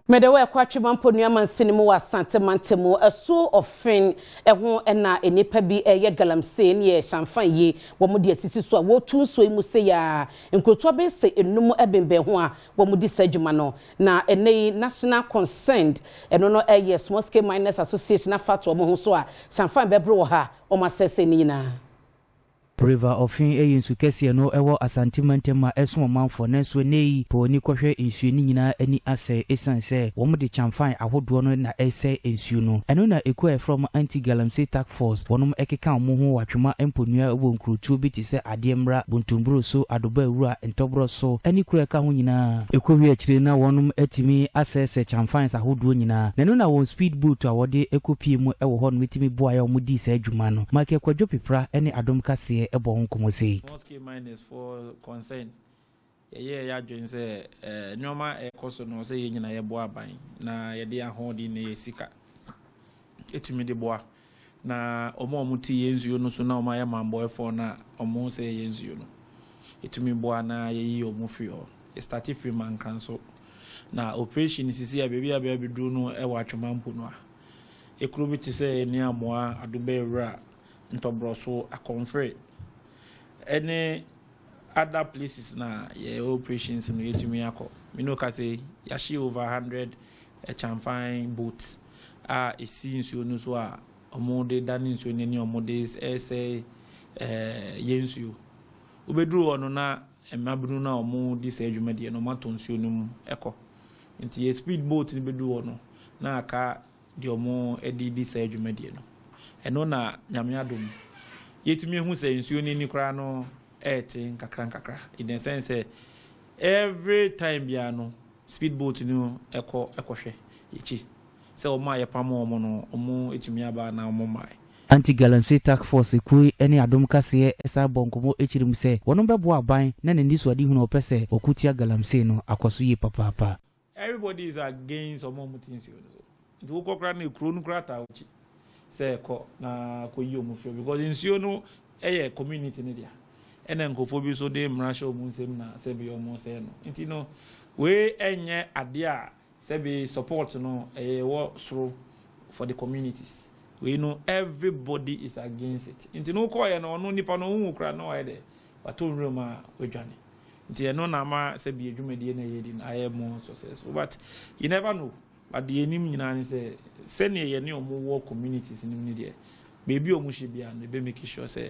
Mede wɔ ɛkɔ Atwima Mponua mansini mu wɔ Asante mantam mu, Asuo Ɔfen ho na nnipa bi reyɛ galamsey ne yɛ hyɛnfan yi wɔn de asisi so a wɔretu nsuo yi mu sei ara. Nkurotoɔ bɛyɛ sɛ nnum bembɛn ho a wɔdi saa adwuma no. Na ɛnnɛ yi National Concerned, ɛno no yɛ Small Scale Miners Association afa ato wɔn ho so a hyɛnfan bɛboro wɔ ha a wɔasɛesɛe ne nyinaa. River Ɔfen yɛ nsu kɛseɛ no ɛwɔ Asante mantam a ɛso ɔmanfoɔ, nanso ɛnnɛ yi pɛ w'ani kɔhwɛ nsuo no nyinaa ani asɛe ɛsiane sɛ wɔn de kyamfan ahodoɔ no na ɛresɛe nsuo no. Ɛno na ekuo a yɛfrɛ wɔn Anti-Galamsey Task Force wɔnom ɛkeka wɔn ho wɔ Atwoma mponua wɔ nkurotuo bi te sɛ Adeɛ Mmra, Bontomburo so, Adoba Awura, Ntɔborɔ so ne kuro a ɛka ho nyinaa. Ɛkɔwie akyire na wɔnom atumi asɛesɛe kyamfans ahodoɔ nyinaa na ɛno na wɔn speed boat a wɔde kɔpie mu wɔ hɔ nom tumi boaeɛ a wɔdii saa dwuma no. Michael Kwadwo Pipra ne Adom Kaseɛ bɔ ho nkɔmmɔ sei. Small scale miners foɔ concern, Yɛyɛɛ yɛn adwene sɛ nneɛma a ɛrekɔ so no, ɛwɔ sɛ yɛn nyinaa yɛboa aban na yɛde yɛn ahoɔden ne yɛn sika tumi de boa. Na wɔn a wɔte yɛn nsuo no so na wɔayɛ mammɔefoɔ no a wɔsɛe yɛn nsuo no, yɛtumi boa na yɛyi wɔn firi hɔ. Yɛstate firi Mankranso. Na operation sisi a baabi a bɛabɛduru no wɔ Atwoma Mpono a. Ekuro bi te sɛ Aniamoa, Adobɛwura, Ntɔbrɔso, Akɔmfere ne other places na yɛ operations no yɛtumi akɔ. Me ne wo kasa yi, yɛahye over 100 kyamfan boats a ɛsi nsuo no so a wɔde dane nsuo no ani a wɔde resɛe yɛn nsuo. Wobɛduru hɔ no na mmabunu no a wɔdi saa dwumadie no wɔatɔ nsuo no mu kɔ. Nti yɛ speed boat no bɛduru hɔ no na aka deɛ wɔde redi saa dwumadie no. Ɛno na Nyame adom yɛtumi ahu sɛ nsuo no ani koraa no ɛrete nkakra nkakra in the sense sɛ every time biara no speed boat no kɔ kɔhwɛ yɛkyi sɛ wɔn a yɛpam wɔn no wɔatumi aba anaa wɔn mmae. Anti-Galamsey Task Force kuo yi ne Adom Kaseɛ san bɔɔ nkɔmmɔ akyiri mu sɛ wɔnom bɛboa aban na n'anisoadehunu a ɔpɛ sɛ ɔko tia galamsey no akɔ so yie papaapa. Everybody is against wɔn a wɔte nsuo no so. Nti wokɔ koraa no kuro no koraa taa w'akyi sɛ kɔ na kɔyi wɔn firi hɔ because nsuo no yɛ community no dea. Ɛna nkurɔfoɔ bi nso de mmara hyɛ wɔn nsam na sɛbi wɔresɛe no. Nti no wei nyɛ adeɛ a sɛbi support no ɛyɛ wɔ soro for the communities. Wei no everybody is against it. Nti no wokɔɔyɛ no ɔno nipa no ɔnhu koraa na wayɛ dɛ watɔ nwura mu a wadwane. Nti ɛno na ama sɛbi adwumadie no a yɛredi no ayɛ more successful but you never know. But deɛ yɛnim nyinaa ne sɛ sɛdeɛ yɛne wɔn wɔ communities no mu no deɛ baabi a wɔhyɛ biara no yɛbɛ make sure sɛ.